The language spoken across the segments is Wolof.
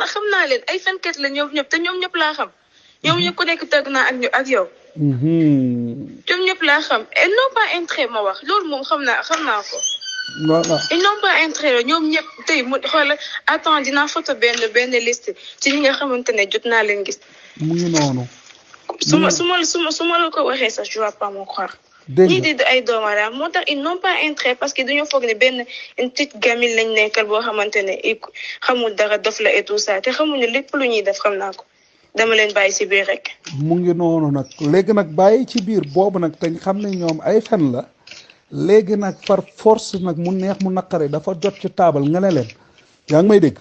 xam naa leen ay fenkat la ñoom ñëpp te ñoom ñëpp laa xam ñoom ñëpp ku nekk tëgg naa ak yow. ñoom ñëpp laa xam et non pas intérêt ma wax loolu moom xam naa ko. voilà et non pas intérêt ñoom ñëpp tey mu xoolal attends dinaa photo benn liste ci ñi nga xamante ne jot naa leen gis. mu ngi noonu. su ma la ko waxee sax je vais pas me croire. dégg ñii di ay doomu aadama moo tax ils n'ont pas intérêt parce que dañoo foog ne une petite gamine lañ nekkal boo xamante ne xamul dara dof la et tout ça te xamuñu lépp lu ñuy def xam naa ko dama leen bàyyi ci biir rek. mu ngi noonu nag léegi nag bàyyi ci biir boobu nag te xam ne ñoom ay fen la léegi nag par force nag mu neex mu naqare dafa jot ci taabal nga ne leen yaa ngi may dégg.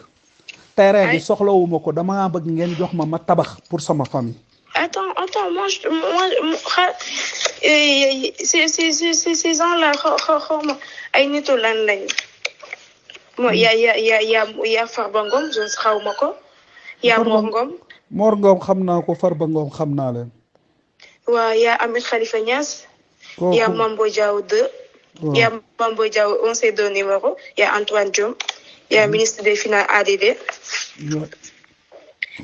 terrain bi soxlawuma ko dama bëgg ngeen jox ma tabax pour sama famille. Attends, moi, ces gens-là, ay nitu lan lañ. Moi, y a Farba Ngom, je sais xawma ko. Y a Mor Ngom. Mor Ngom xam naa ko, Farba Ngom xam naa leen. Waaw, y a Ahmed Khalifa Niass. Y a Mambo Diaw 2. Y a Mambo Diaw, on sait deux numéros. Y a Antoine Diome. Y a ministre des Finances ADD.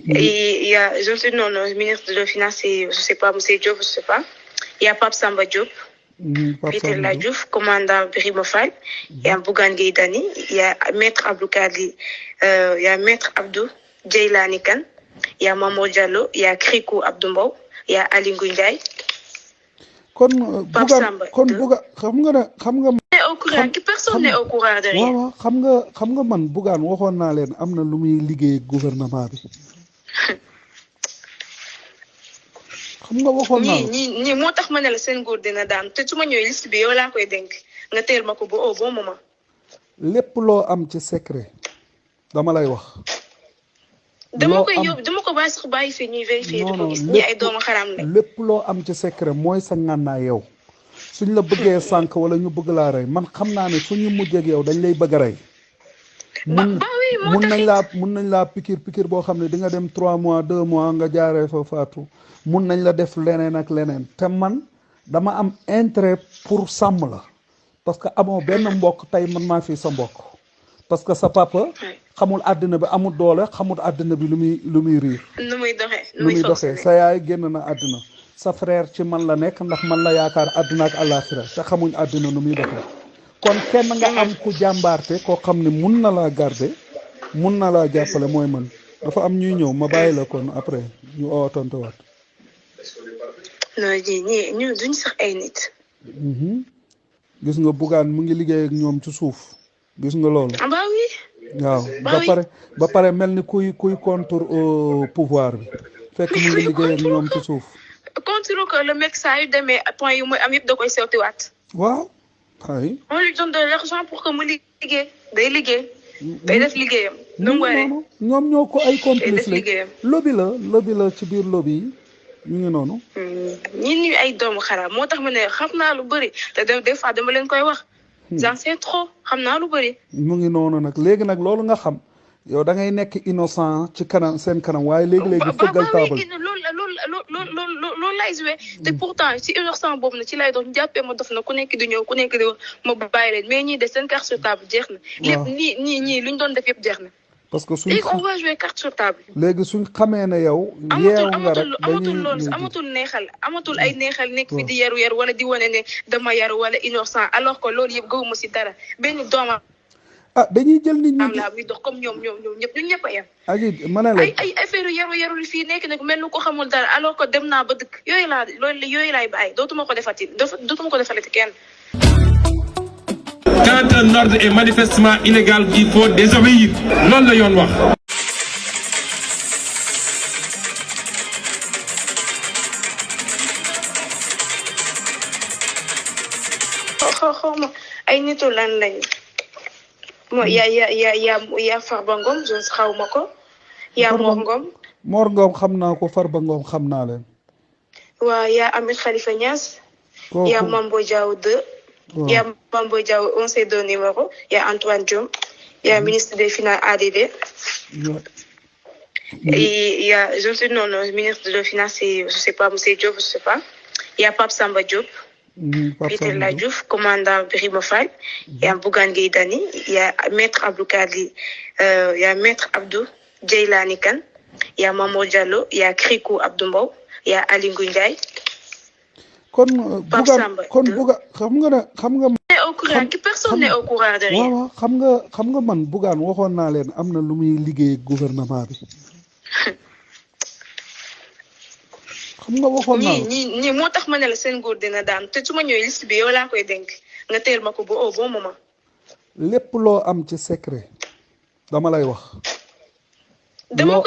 Et il y a, le ministre de Finances, je sais pas, M. Diop, je sais pas. Il y a Pape Samba Diop, Peter Ladjouf, commandant Birimofal. Il y a Bougane Gueye Dany. Il y a Maître Abdou Kadi, il y a Maître Abdou Djeylani Kane. Il y a Mamour Diallo, il y a Krikou Abdou Mbow, il y a Ali Ndiaye. Pape Samba Bougane xam nga personne n'est au courant de rien. waaw xam nga man Bougane waxoon naa leen am na lu muy liggéey gouvernement bi. xam nga waxoon naa ñii moo tax ma ne la seen nguur dina daan te su ma ñëwee liste bi yow laa koy dénk nga teel ma ko ba au bon moment. lépp loo am ci secret dama lay wax. dama ko bàyyi sax bàyyi fii ñuy vérifier di ko gis ñi ay doomu xaram lañ. lépp loo am ci secret mooy sa ngànnaay yow suñ la bëggee sànq wala ñu bëgg laa rey man xam naa ne suñu mujjee ak yow dañ lay bëgg a rey. mun nañ laa pikir boo xam ne di nga dem 3 mois 2 mois nga jaaree fa faatu mun nañ la def leneen ak leneen te man dama am intérêt pour sàmm la parce que amoo benn mbokk tey man maa fi sa mbokk parce que sa papa xamul àddina bi amul doole xamul àddina bi lu muy riir lu muy doxee sa yaay génn na àddina sa frère ci man la nekk ndax man la yaakaar àddina ak àllaaxira te xamuñ àddina nu muy doxee kon kenn nga am ku jàmbaarte koo xam ne mun na laa garder mun na laa jàppale mooy man dafa am ñuy ñëw ma bàyyi la kon après ñu ootonte waat. non ñii duñ sax ay nit. gis nga Bougane mu ngi liggéey ak ñoom ci suuf gis nga loolu. ah bah oui. waaw ba pare mel ni kuy contre pouvoir bi fekk mu ngi liggéey ak ñoom ci suuf. contre que le mec saa yu demee point yu muy am yëpp da koy sewtiwaat. waaw. ay on lui donne de l'argent pour que mu liggéey day liggéey. day def liggéeyam. nu mu waree ñoom ñoo ko ay complice la lobby la ci biir lobby yi ñu ngi noonu. ñi ay doomu xaraam moo tax ma ne xam naa lu bëri te des fois dama leen koy wax. j'en sais trop xam naa lu bëri. mu ngi noonu nag léegi nag loolu nga xam yow da ngay nekk innocent ci kanam seen kanam waaye léegi fëggal taabal. loolu lay joué te pourtant ci innocent boobu na ci lay dox ñu jàppee ma dof na ku nekk di ñëw ku nekk di wax ma bàyyi leen mais ñii de seen carte sur table jeex na. lépp ñii luñ doon def yëpp jeex na. parce que léegi on va jouer carte sur table. léegi suñ xamee ne yow. yeewu nga rek amatul loolu amatul ay neexal nekk fi di yaru wala di wane ne dama yaru wala innocent alors que loolu yëpp gëwuma si dara benn doomam. dañuy jël nit ñi am la muy dox comme ñoom ñëpp ñun ñëpp a yem. aji ma ne la ay affaire yaru fii nekk nag mel ni ko xamul dara alors que dem naa ba dëkk yooyu laay bàyyi dootuma ko defati kenn. Quand un ordre est manifestement illégal, il faut désobéir. loolu la yoon wax. xaw ma ay nitu lan lañ. y a Farba Ngom je xawma ko. y a Mor Ngom. Mor Ngom xam naa ko Farba Ngom xam naa leen. waaw y a Ahmed Khalifa Niass. y a Mambo Diaw 2. Il y a Mambo Diaw, on sait deux numéros. Il y a Antoine Diome. Il y a ministre des Finances ADD. Et il y a, le ministre de Finances, je sais pas, M. Diop, je sais pas. Il y a Pape Samba Diop. Peter Ladjouf, commandant Birimofal. Il y a Bougane Gueye Dany. Il y a Maître Abdou Kadi, il y a Maître Abdou Djeylani Kane, il y a Mamo Diallo, il y a Krikou Abdou Mbow, il y a Ali Ndiaye. kon Bougane xam nga au courant que personne n'est au courant de rien. waaw xam nga man Bougane waxoon naa leen am na lu muy liggéey ak gouvernement bi xam nga waxoon naa ñii moo tax ma ne la seen nguur dina daan te su ma ñëwee liste bi yow laa koy dénk nga teel ma ko ba au bon moment. lépp loo am ci secret dama lay wax. dama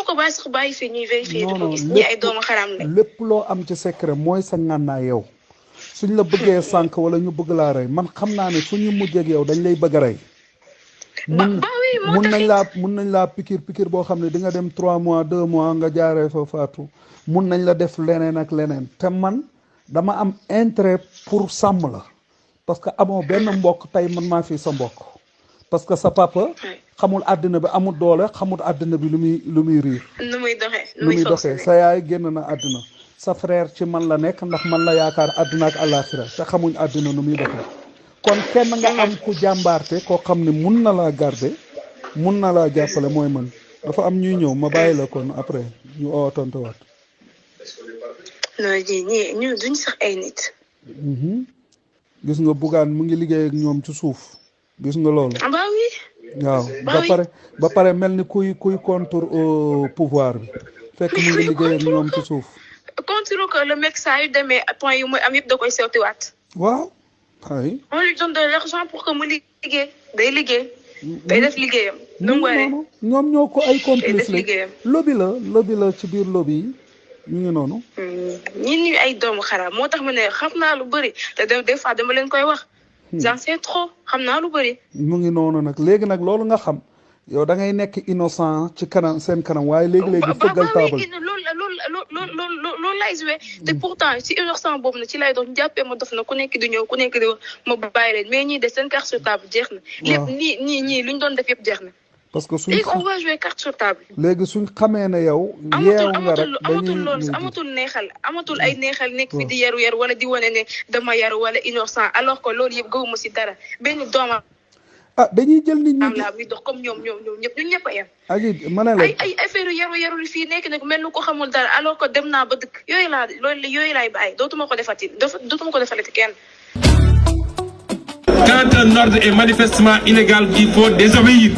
ko bàyyi sax bàyyi fii ñuy vérifier di ko gis ñi ay doomu xaram la. lépp loo am ci secret mooy sa ngànnaay yow suñ la bëggee sànq wala ñu bëgg laa rey man xam naa ne suñu mujjee ak yow dañ lay bëgg a rey. mun nañ laa pikir boo xam ne di nga dem 3 mois 2 mois nga jaaree fa faatu mun nañ la def leneen ak leneen te man dama am intérêt pour sàmm la parce que amoo benn mbokk tey man maa fi sa mbokk parce que sa papa xamul àddina bi amul doole xamul àddina bi lu muy riir nu muy doxee sa yaay génn na àddina sa frère ci man la nekk ndax man la yaakaar àddina ak àllaaxira te xamuñ àddina nu muy doxee kon kenn nga am ku jàmbaarte koo xam ne mun na laa garder mun na laa jàppale mooy man dafa am ñuy ñëw ma bàyyi la kon après ñu oo tontuwaat. non ñu duñ sax ay nit. gis nga Bougane mu ngi liggéey ak ñoom ci suuf gis nga loolu. ah bah oui. waaw ba pare mel ni kuy contre au pouvoir bi fekk mu ngi liggéey ak ñoom ci suuf. contre que le mec saa yu demee point yu muy am yëpp da koy sewtiwaat. waaw. ay on lui donne de l'argent pour que mu liggéey day liggéey. day def liggéeyam. ñoom ñoo ko ay complice la lobby la ci biir lobby yi ñu ngi noonu. ñi ay doomu xaraam moo tax ma ne xam naa lu bëri te des fois dama leen koy wax. j'en sais trop xam naa lu bëri. mu ngi noonu nag léegi nag loolu nga xam yow da ngay nekk innocent ci kanam seen kanam waaye léegi fëggal taabal. loolu lay joué te pourtant ci innocent boobu na ci lay doon jàppee ma dof na ku nekk di ñëw ku nekk di wax ma bàyyi leen mais ñii de seen carte sur table jeex na. lépp ñii luñ doon def yëpp jeex na. parce que léegi on va jouer carte sur table. léegi suñ xamee ne yow. yeewu nga rek amatul neexal amatul ay neexal nekk fi di yaru wala di wane ne dama yaru wala innocent alors que loolu yëpp gëwuma si dara benn doomam. dañuy jël nit ñi. am la muy dox comme ñoom ñëpp a yem. aji ma ne la ay affaire yaru fii nekk nag mel ni ko xamul dara alors que dem naa ba dëkk yooyu laay bàyyi dootuma ko defati kenn. Quand un ordre est manifestement illégal, il faut désobéir.